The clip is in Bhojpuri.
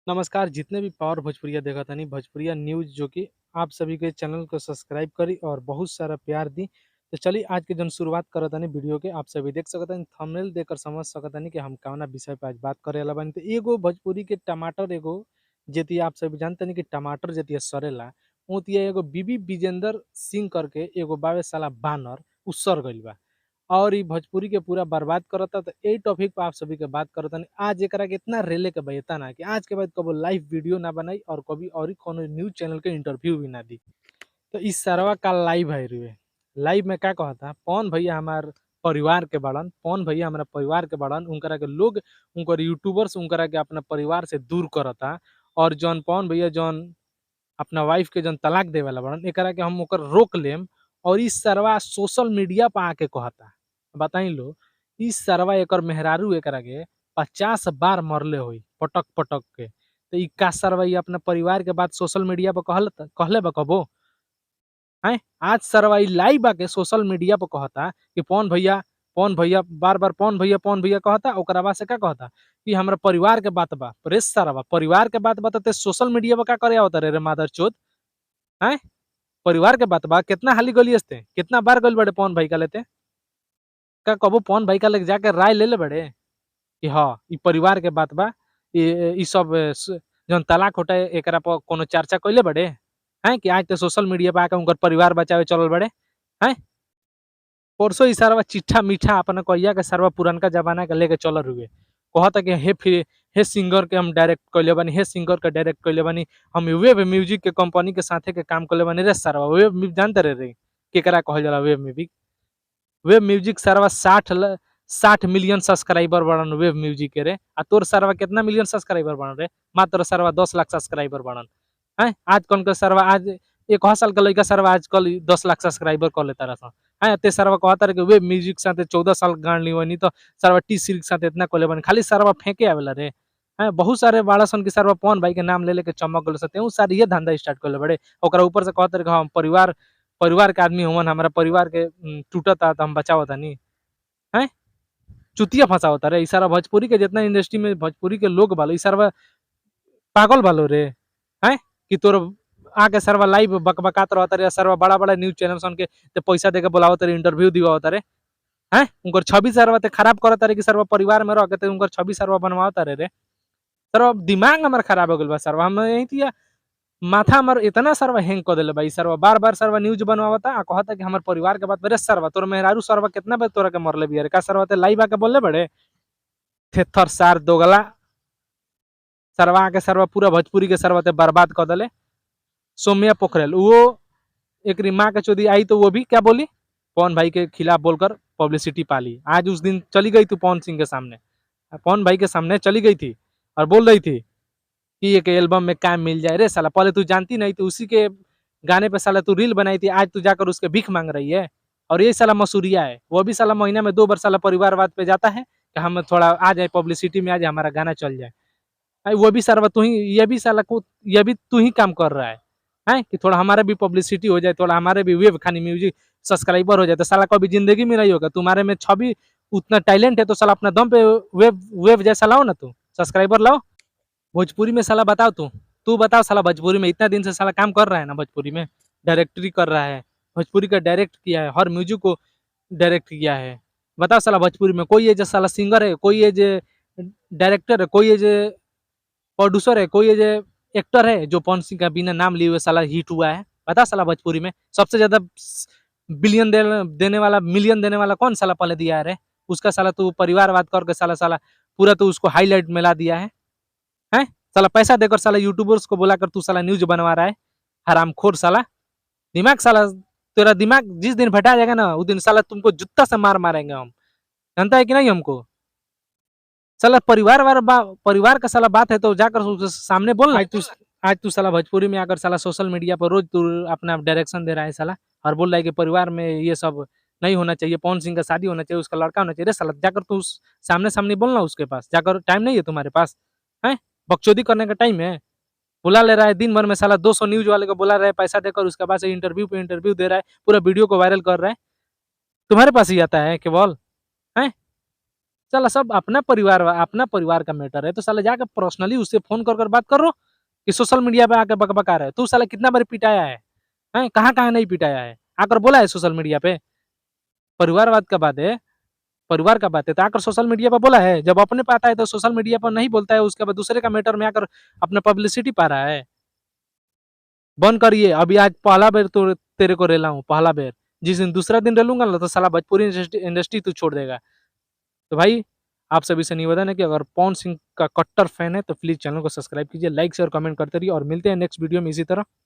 नमस्कार, जितने भी पावर भोजपुरिया देखतानी, भोजपुरिया न्यूज़ जो कि आप सभी के चैनल को सब्सक्राइब करी और बहुत सारा प्यार दी। तो चलिए आज के जन शुरुआत करतानी वीडियो के, आप सभी देख सकतानी, थंबनेल देखकर समझ सकतानी कि हम कवना विषय पे आज बात करे वाला बानी। तो एगो भोजपुरी के टमाटर एगो जेतिया आप सभी जानतानी कि टमाटर जेतिया सड़ेला, ओतिया एगो बीबी विजेंद्र सिंह करके एगो बावे साला बानर उ सड़ गइल बा और इ भोजपुरी के पूरा बर्बाद करता। तो एही टॉपिक पे आप सभी के बात करतानी। आज एकरा के इतना रेले के बा एतना कि आज के बाद कबो लाइव वीडियो ना बनाई और कभी और कोनो न्यूज़ चैनल के इंटरव्यू भी ना दी। तो इ सरवा काल लाइव आइल रहे, लाइव में का कहता, पवन भैया हमार परिवार के बाड़न, पवन भैया हमरा परिवार के बाड़न, उनकरा के लोग उनकर यूट्यूबर्स उनकरा के अपना परिवार से दूर करता और जौन पवन भैया जौन अपना वाइफ के जौन तलाक देवेला बाड़न, एकरा के हम ओकर रोक लेम। और इ सरवा सोशल मीडिया पर आके कहता, बताई लो, इ सरवा एकर मेहरारू एकरा के 50 बार मरले होई पटक पटक के। तो इ का सरवा इ अपना परिवार के बात सोशल मीडिया पर कहल कहले बा कबो? हैं, आज सरवा इ लाइव आके सोशल मीडिया पर कहता कि पवन भैया, पवन भैया, बार बार पवन भैया पवन भैया कहता। ओकरा बाद से का कहता कि हमरा परिवार के बात बा। रे सरवा, परिवार के बात बा त सोशल मीडिया पर का करे आवता रे, रे मादरचोद? हैं, परिवार के बात बा, कितना हाली गलियस ते, कितना बार गइल बाड़े पवन भाई का लेते? का कबो पवन भाई का लग जाके राय ले ले बड़े कि हाँ इ परिवार के बात बा, इ सब जौन तलाक होता है एकरा पर कोनो चर्चा कइले बड़े? हैं, कि आज ते सोशल मीडिया पर आके उनकर परिवार बचावे चलल बड़े? हैं, परसों इ सरवा चिट्ठा मीठा अपना कहिया के सरवा पुरनका जमाना के लेके चलल रुए, कहता कि हे फिर हे सिंगर के हम डायरेक्ट कइले बानी, हे सिंगर के डायरेक्ट कइले बानी, हम वेब म्यूजिक के कंपनी के साथे के काम कइले बानी। रे सरवा, वेब म्यूजिक जानते रे रे केकरा कहल जाला? वेब म्यूजिक, वेब म्यूजिक सरवा 60 मिलियन सब्सक्राइबर बड़न वेब म्यूजिक के रे। आ तोर सरवा कितना मिलियन सब्सक्राइबर बड़न रे? मात्र सरवा 10 लाख सब्सक्राइबर बड़न। हैं, आज कौन के सरवा, आज एक साल के लड़का सरवा आजकल 10 लाख सब्सक्राइबर कर लेता रहा। हैं, ते सरवा कहता रहे कि वेब म्यूजिक साथे 14 साल गान ली तो सरवा टी सीरीज साथे इतना कले बनी, खाली सरवा फेंके आवेला रे। हैं, बहुत सारे बाड़ा सन के सरवा पवन भाई के नाम ले लेके चमक गल सते, उ सारे ये धंधा स्टार्ट कर ले बड़े। ओकरा ऊपर से कहता रहे कि हम परिवार परिवार के आदमी हुवन, हमारा परिवार के टूटता तो हम बचावता नहीं। हैं, चुतिया फंसावता रे। इ सारा भोजपुरी के जितना इंडस्ट्री में भोजपुरी के लोग बालो, इ सारा पागल बालो रे। हैं, कि तोर आके सरवा लाइव बकबकात रहता रे, सरवा बड़ा बड़ा न्यूज चैनल सन के ते पैसा देके बोलावत रे, इंटरव्यू दिवावत रे। हैं, उनकर छवि सरवा ते खराब करत रे कि सरवा परिवार में रह के ते उनकर छवि सरवा बनवावत रे रे। सरवा दिमाग हमर खराब हो गेल बा सरवा, हम यही तिया माथा हमर इतना सरवा हैंग कर देले बा। इ सरवा बार बार सरवा न्यूज बनवावता आ कहता कि हमर परिवार के बात। रे सरवा, तोर मेहरारू सरवा कितना बार तोरा के मरले बिया रे? का सरवा ते लाइव आके बोलले बड़े थेथर सार दोगला सरवा आके सरवा पूरा भोजपुरी के सरवा ते बर्बाद कर देले। सौम्या पोखरेल वो एक माँ के चोदी आई तो वो भी क्या बोली, पवन भाई के खिलाफ बोलकर पब्लिसिटी पाली। आज उस दिन चली गई तू पवन सिंह के सामने, पवन भाई के सामने चली गई थी और बोल रही थी कि एक एल्बम में काम मिल जाए। रे साला, पहले तू जानती नहीं थी, उसी के गाने पे साला तू रील बनाई थी, आज तू जाकर उसके भीख मांग रही है। और ये साला मसूरिया है, वो भी साला महीना में 2 बार साला परिवारवाद पे जाता है कि हम थोड़ा आ जाए पब्लिसिटी में, आ जाए हमारा गाना चल जाए। वो भी सरवा तू ही, ये भी साला को, ये भी तू ही काम कर रहा है, हैं, कि थोड़ा हमारे भी पब्लिसिटी हो जाए, थोड़ा हमारे भी वेब खानी म्यूजिक सब्सक्राइबर हो जाए। तो साला कभी जिंदगी में नहीं होगा। तुम्हारे में छवि उतना टैलेंट है तो साला अपना दम पे वेब वेब जैसा लाओ ना, तू सब्सक्राइबर लाओ भोजपुरी में। साला बताओ तू तू बताओ साला भोजपुरी में इतना दिन से साला काम कर रहा है ना, भोजपुरी में डायरेक्टरी कर रहा है, भोजपुरी का डायरेक्ट किया है, हर म्यूजिक को डायरेक्ट किया है। बताओ साला भोजपुरी में कोई एज साला सिंगर है, कोई एज डायरेक्टर है, कोई एज प्रोड्यूसर है, कोई एज एक्टर है जो पवन सिंह का बिना नाम लिए हुए साला हिट हुआ है? बता साला भोजपुरी में सबसे ज्यादा बिलियन देने वाला, मिलियन देने वाला कौन साला पहले दिया है रे? उसका साला तू परिवारवाद करके साला साला पूरा तो उसको हाईलाइट मिला दिया है। हैं, साला पैसा देकर साला यूट्यूबर्स को बुलाकर तू साला न्यूज बनवा रहा है, हरामखोर साला। दिमाग साला तेरा दिमाग जिस दिन फटा जाएगा ना, उस दिन साला तुमको जुत्ता से मार मारेंगे हम, जानता है कि नहीं हमको? साला परिवार वार परिवार का साला बात है तो जाकर उसके सामने बोल। आज तू साला भोजपुरी में आकर साला सोशल मीडिया पर रोज तू अपना डायरेक्शन दे रहा है साला, और बोल रहा है कि परिवार में ये सब नहीं होना चाहिए, पवन सिंह का शादी होना चाहिए, उसका लड़का होना चाहिए। रे साला जाकर तू सामने सामने बोलना उसके पास जाकर, टाइम नहीं है तुम्हारे पास? है बकचोदी करने का टाइम है? बुला ले रहा है दिन भर में साला 200 न्यूज वाले को बुला रहा है पैसा देकर, उसके बाद से इंटरव्यू पे इंटरव्यू दे रहा है, पूरा वीडियो को वायरल कर रहा है। तुम्हारे पास ही आता है केवल? है साला सब अपना परिवार, अपना परिवार का मैटर है, तो साला जाकर पर्सनली उससे फोन कर कर बात करो कि सोशल मीडिया पे आकर बकबका रहा है। तू साला कितना बार पिटाया है, हैं, कहाँ कहाँ नहीं पिटाया है, आकर बोला है सोशल मीडिया पे। परिवारवाद का बात है, परिवार का बात है तो आकर सोशल मीडिया पर बोला है। जब अपने पे आता है तो सोशल मीडिया पर नहीं बोलता है, उसके बाद दूसरे का मैटर में आकर अपना पब्लिसिटी पा रहा है। बंद करिए अभी, आज पहला बेर तो तेरे को रेला हूँ, पहला बेर। जिस दिन दूसरा दिन रेलूंगा ना तो साला भोजपुरी इंडस्ट्री इंडस्ट्री तू छोड़ देगा। तो भाई आप सभी से निवेदन है कि अगर पवन सिंह का कट्टर फैन है तो प्लीज़ चैनल को सब्सक्राइब कीजिए, लाइक शेयर कमेंट करते रहिए और मिलते हैं नेक्स्ट वीडियो में इसी तरह।